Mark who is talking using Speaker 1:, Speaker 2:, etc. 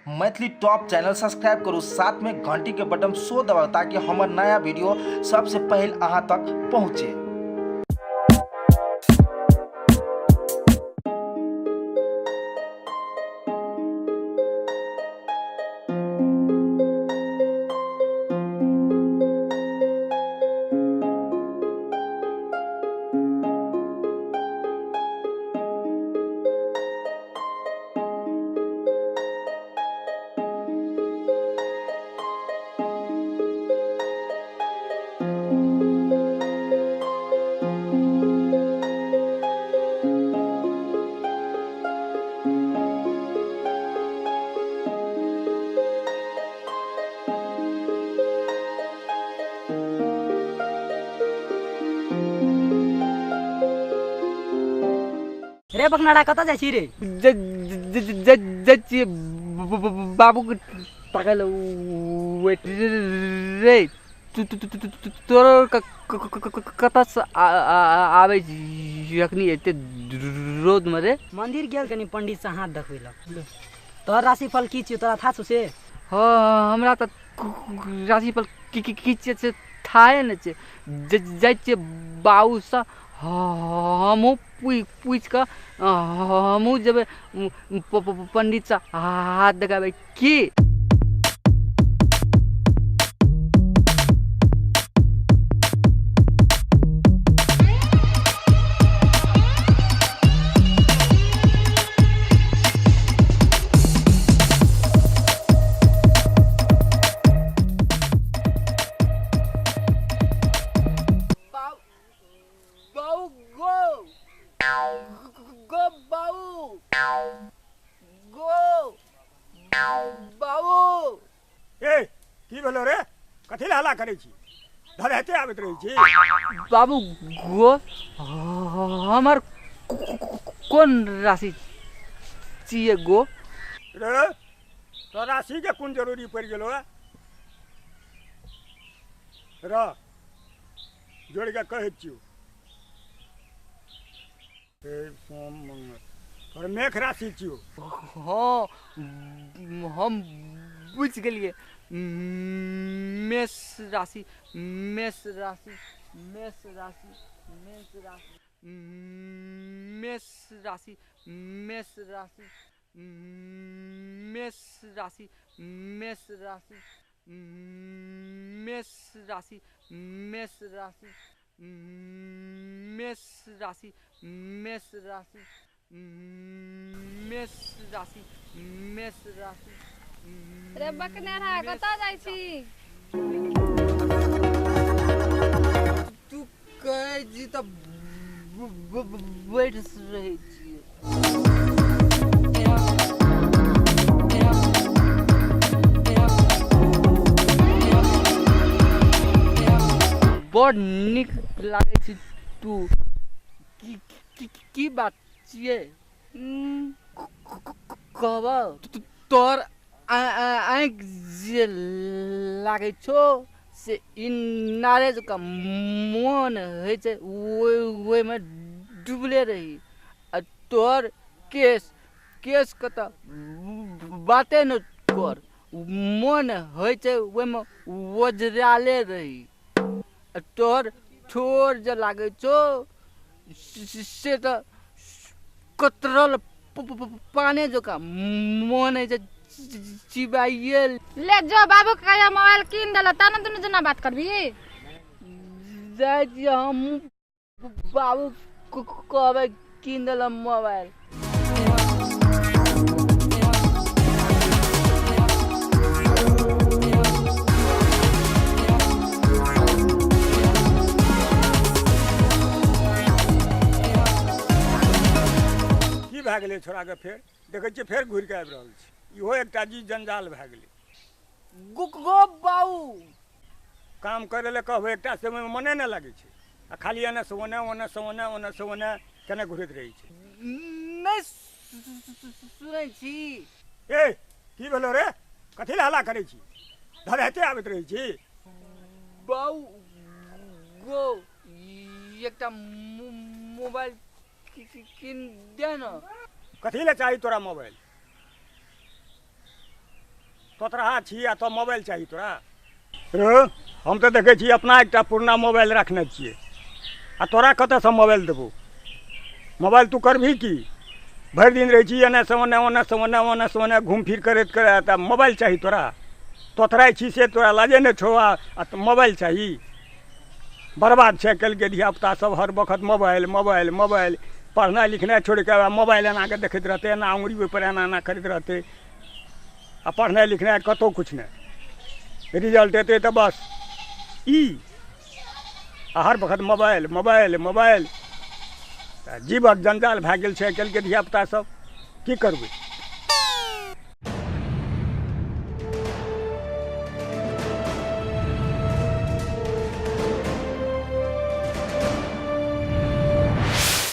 Speaker 1: Maithili top channel subscribe करू, साथ में घंटी के बटन सो दबाउ ताकि हमर नया वीडियो सबसे पहले अहाँ तक पहुँचे।
Speaker 2: रे बकनाड़ा कतऽ जाइ छी रे?
Speaker 3: जाइ छियै बाबूके ताकै लए वेट रे। तोरो कतऽसँ आबै छी अखनी एते रौदमे रे?
Speaker 2: मंदिर गेल कनी पंडित से हाथ देखबै लए। तोहर राशिफल की छियौ, तोरा था छौ से?
Speaker 3: हँ, हमरा तऽ राशिफल की की छियै से थाहे नहि छै। जाइ छियै बाबूसँ हमहूँ पूछि कऽ हमहूँ जेबै पंडितसँ हाथ देखाबै की। बाबू गो गो बाबू गो बाबू।
Speaker 4: ए की भेलो रे? कथी लए हल्ला करै छी? धरहेते आबैत रहै छी।
Speaker 3: बाबू गो हमर कोन राशि छियै गो?
Speaker 4: रे तो राशि के कोन जरूरी पड़ि गेलो है? र जोड़ि कऽ कहै छियौ, सोम मंगल तोहर मेघ राशि छियौ।
Speaker 3: हँ हम बुझि गेलियै, मेष राशि मेष राशि मेष राशि मेष राशि मेष राशि मेष राशि मेष राशि मेष राशि मेष राशि मेष राशि मेष राशि मेष राशि मेष राशि मेष राशि।
Speaker 5: रे बकनेरा कतऽ जाइ छी?
Speaker 3: तू कहै छी तऽ बैठ रहै छियै। बड़ नीक लागै छै तू। की की की बात छियै कहबऽ? तोहर आँखि जे लागै छौ से इनारे जकाँ मोन होइ छै ओहिमे डूबले रही। आ तोहर केश केशके तऽ बाते नहि कर, मोन होइ छै ओहिमे ओझराले रही। आ तोहर ठोर जे लागै छौ से तऽ कतरल पाने जकाँ मोन होइ छै चिबाइए
Speaker 5: ले। जो बाबू के कहियो मोबाइल कीन देला तब ने दुनू जना बात करबी।
Speaker 3: जाइ छियै हम बाबू कहबै कीन देला मोबाइल।
Speaker 4: की भए गेलै छोड़ाके? फेर देखै छियै फेर घुरि कऽ आबि रहल छै। इहो एकटा जी जंजाल भए गेलै।
Speaker 3: गो गो बाबू
Speaker 4: काम करै लए कहबै एकटा से ओहिमे मने नहि लागै छै आ खाली एने से ओने ओने से ओने ओने से ओने केने घुरैत रहै छै।
Speaker 3: नहि सुनै छी।
Speaker 4: ए की भेलो रे? कथी लए हल्ला करै छी? धरहेते आबैत रहै छी।
Speaker 3: बाबू गो एकटा मोबाइल कीन दे ने।
Speaker 4: कथी लए चाही तोरा मोबाइल? तोतराहा छी आ तो मोबाइल चाही तोरा। रो हम तऽ देखै छी अपना एकटा पुरना मोबाइल रखने छियै आ तोरा कतऽसँ मोबाइल देबौ? मोबाइल तू करबही की? भरि दिन रहै छी एन्ने से ओन्ने, ओन्ने से ओन्ने, ओन्ने से ओन्ने, घूम फिर करैत करैत आ मोबाइल चाही तोरा? तोतराइ छी से तोरा लाजे नहि छौ आ मोबाइल चाही? बर्बाद छै आइकाल्हिके धियापुता सब, हर वक्त मोबाइल मोबाइल मोबाइल। पढ़नाइ लिखनाइ छोड़ि कऽ मोबाइल एना कऽ देखैत रहतै, एना अङ्गुरी ओहिपर एना एना करैत रहतै आ पढ़नाइ लिखनाइ कतहु किछु नहि। रिजल्ट एतै तऽ बस ई आ हर वक्त मोबाइल मोबाइल मोबाइल। जीवक जंजाल भए गेल छै आइकाल्हिके धियापुता सब, की करबै?